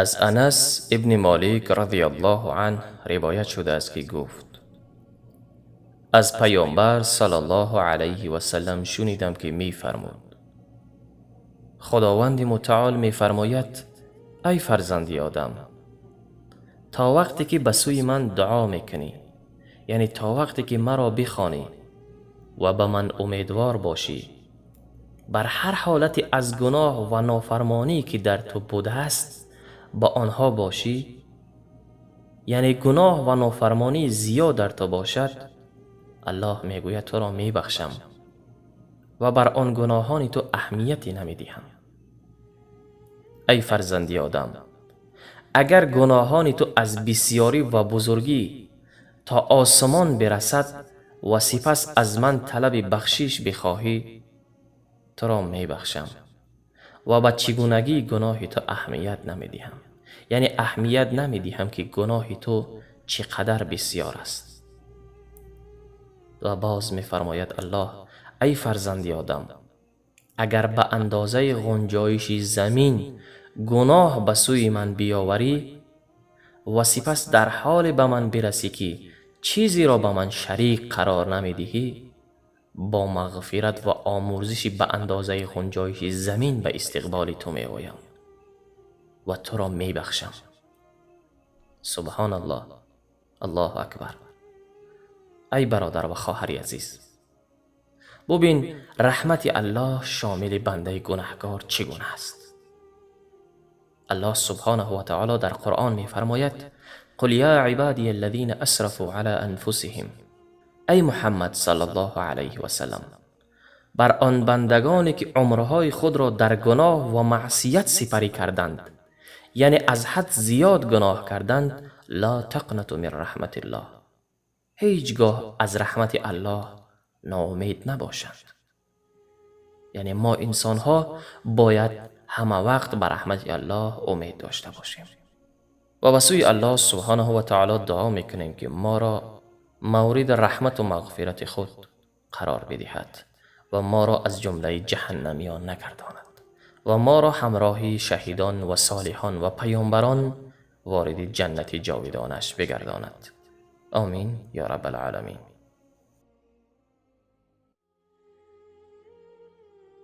Аз Анас ибни Молик радиаллоҳу анҳ ривоят шудааст, ки гуфт: аз Паёмбар саллаллоҳу алайҳи васаллам шунидам, ки мефармуд: Худованди Мутаол мефармояд: ай фарзанди Одам, то вақте ки ба сӯи ман дуо мекунӣ, яъне то вақте ки маро бихонӣ ва ба ман умедвор бошӣ, бар ҳар ҳолате аз гуноҳ ва нофармонӣ, ки дар ту будааст, ба онҳо бошӣ, яъне гуноҳ ва нофармонӣ зиёд дар ту бошад, Аллоҳ мегӯяд: туро мебахшам ва бар он гуноҳони ту аҳамияте намедиҳам. Ай фарзанди Одам, агар гуноҳони ту аз бисёрӣ ва бузургӣ то осмон бирасад ва сипас аз ман талаби бахшиш бихоҳӣ, туро мебахшам ва ба чигунагии гуноҳи ту аҳамият намедиҳам, яъне аҳамият намедиҳам, ки гуноҳи ту чӣ қадар бисёр аст. Ва боз мефармояд Аллоҳ: ай фарзанди Одам, агар ба андозаи ғунҷоиши замин гуноҳ ба сӯи ман биёварӣ ва сипас дар ҳоле ба ман бирасӣ, ки чизеро ба ман шарик қарор намедиҳӣ, бо мағфират ва омӯрзиши ба андозаи ғунҷоиши замин ба истиқболи ту меоям ва туро мебахшам. Субҳоналлоҳ, Аллоҳу акбар. Ай бародар ва хоҳари азиз, бубин, раҳмати Аллоҳ шомили бандаи гунаҳкор чӣ гуна аст. Аллоҳ субҳонаҳу ва таоло дар Қуръон мефармояд: قل يا عبادي الذين أسرفوا على أنفسهم. Ай Муҳаммад саллаллоҳу алайҳи васаллам, бар он бандагоне, ки умрҳои худро дар гуноҳ ва маъсият сипарӣ карданд, яъне аз ҳад зиёд гуноҳ карданд, لا تقنطوا من رحمة الله, ҳеҷ гоҳ аз раҳмати Аллоҳ ноумед набошанд. Яъне мо инсонҳо бояд ҳама вақт ба раҳмати Аллоҳ умед дошта бошем ва ба сӯи Аллоҳ субҳонаҳу ва таоло дуо мекунем, ки моро мавриди раҳмату мағфирати худ қарор бидиҳад ва моро аз ҷумлаи ҷаҳаннамиён нагардонад ва моро ҳамроҳи шаҳидон ва солиҳон ва паёмбарон вориди ҷаннати ҷовидонаш бигардонад. Омин ё раббалъоламин.